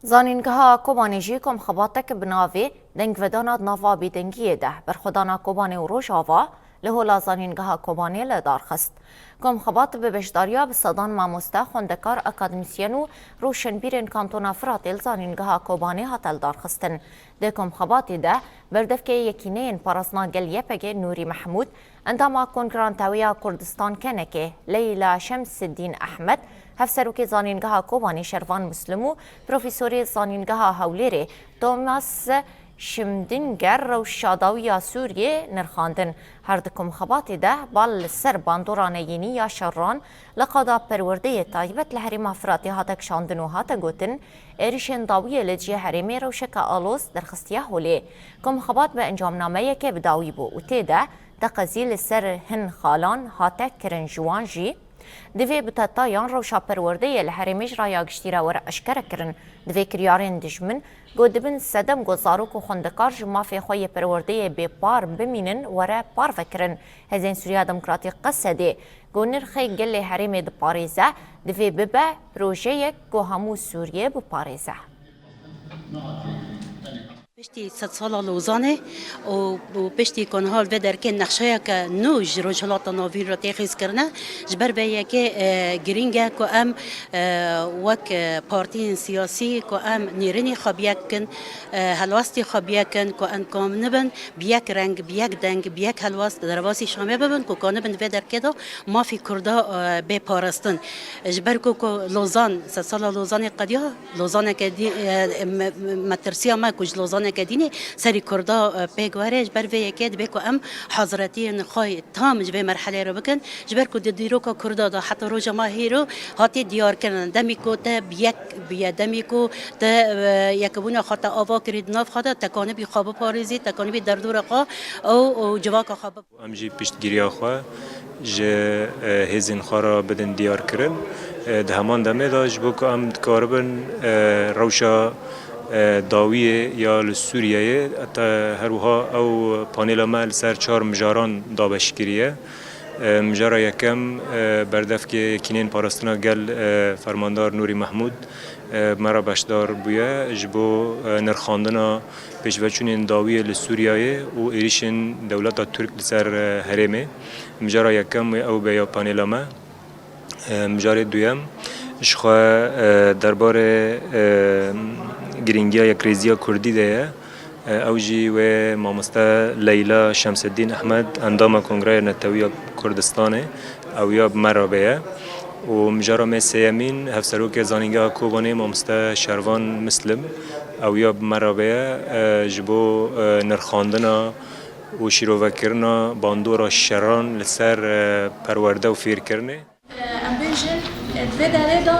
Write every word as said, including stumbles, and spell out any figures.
Zanîngeha Kobanê jî komxebatek bi navê Dengvedana di nava bêdengiyê de berxwedana Kobanê û Rojava li hola Zanîngeha Kobanê li dar xist. Komxebat bi beşdariya bi sedan mamoste, xwendekar, akademîsyen û rûşenbîrên Kantona Firatê li Zanîngeha Kobanê hate lidarxistin. Di komxebatê de berdevkê Yekîneyên Parastina Gel Y P G Nûrî Mehmûd, endama Kongra Netewî ya Kurdistan K N K Leyla Şemsidîn Ehmed, Hevserokê Zanîngeha Kobanê Şervan Muslim û Profesorê Zanîngeha Hewlêrê Thomas Şimdinger rewşa dawî ya Sûriyê nirxandin. Her di komxebatê de bal li ser bandora neyînî ya şeran li qada perwerdeyê taybet li herêma Firatê hate kişandin û hate gotin, êrişên dawiyê li cihê herêmê rewşeke aloz derxistiye holê. Komxebat bi encamnameyeke bi dawî bû û tê de teqezî li ser hin xalan hate kirin, ji wan jî divê bi tetayan rewşa perwerdeyê li herêmê ji raya giştî re were eşkerekirin. Divê kiryarên dijmin ku dibin sedem ku zarok û xwendekar ji mafê xwe yê perwerdeyê bê par bimînin were parvekirin. Hêzên Sûriya Demokratîk, Qesedê, ku nirxê gelê herêmê diparêze, divê bibe projeyek ku hemû Sûriyê biparêze. Piştî sedsala Lozanê û, û piştî ku niha li vê derkê nexşeyeke nû ji Rojhilata Navîn re tê xîzkirine, ji ber vê yekê, e, girîng e ku em, e, wek, e, partiyên siyasî ku em nêrînî xwe bi yek bikin, e, helwestî xwe bi yek bikin, ku em kanibin bi yek reng, bi yek deng, bi yek helwest derbasî Şamê bibin, ku kanibin di vê derkê de mafî Kurda, e, bê parastin. Ji ber ku, ku Lozan, sedsala Lozanê qediya, Lozaneke dî-, e, me-, me-, metirsiya me ku ji Lozaneke dînê serî Kurda, e, pêk were, ji ber vê yekê divê ku em hazretiyên xwe tam ji vê merhelê re bikin. Ji ber ku di dîroka Kurda de heta roja me hêro hatiye diyar kirin. Demî ku te bi yek bûye, demî ku te, e, yekbûna xwe te ava kirî di nav xwe de, te kanibî xwe biparêzî, te kanibî derdora xwe û, û civaka xwe bi- Em jî piştgiriya xwe ji, e, hêzên xwe re bidin diyar kirin. E, di heman demê de ji bo ku em dikaribin, e, rewşa, e, dawiyê ya li Sûriyeyê, heta her wiha ew panêla me li ser çar mijaran dabeş kiriye. E, mijara yekem, e, berdevkê Yekîneyên Parastina Gel, e, Fermandar Nûrî Mehmûd, e, me re beşdar bûye ji bo, e, nirxandina pêşveçûnên dawiyê li Sûriyeyê û êrîşên dewleta Tirk li ser, e, herêmê. Mijara yekem wê ew be ya panêla me. E, mijarê duyem ji xwe, e, derbarê, e, girîngiya yekrêziya Kurdî de ye. E, ew jî wê mamoste Leyla Şemseddîn Ehmed, endama Kongreya Netewî ya Kurdistanê, ew ya bi me re be ye. Û mijara me sêyemîn, hevserokê Zanîngeha Kobanê, mamoste Şervan Mislim, ew ya bi me re be ye, e, ji bo, e, nirxandina û şîrovekirina bandora şeran li ser, e, perwerde û fêrkirinê. Em bêjin, di vê derê de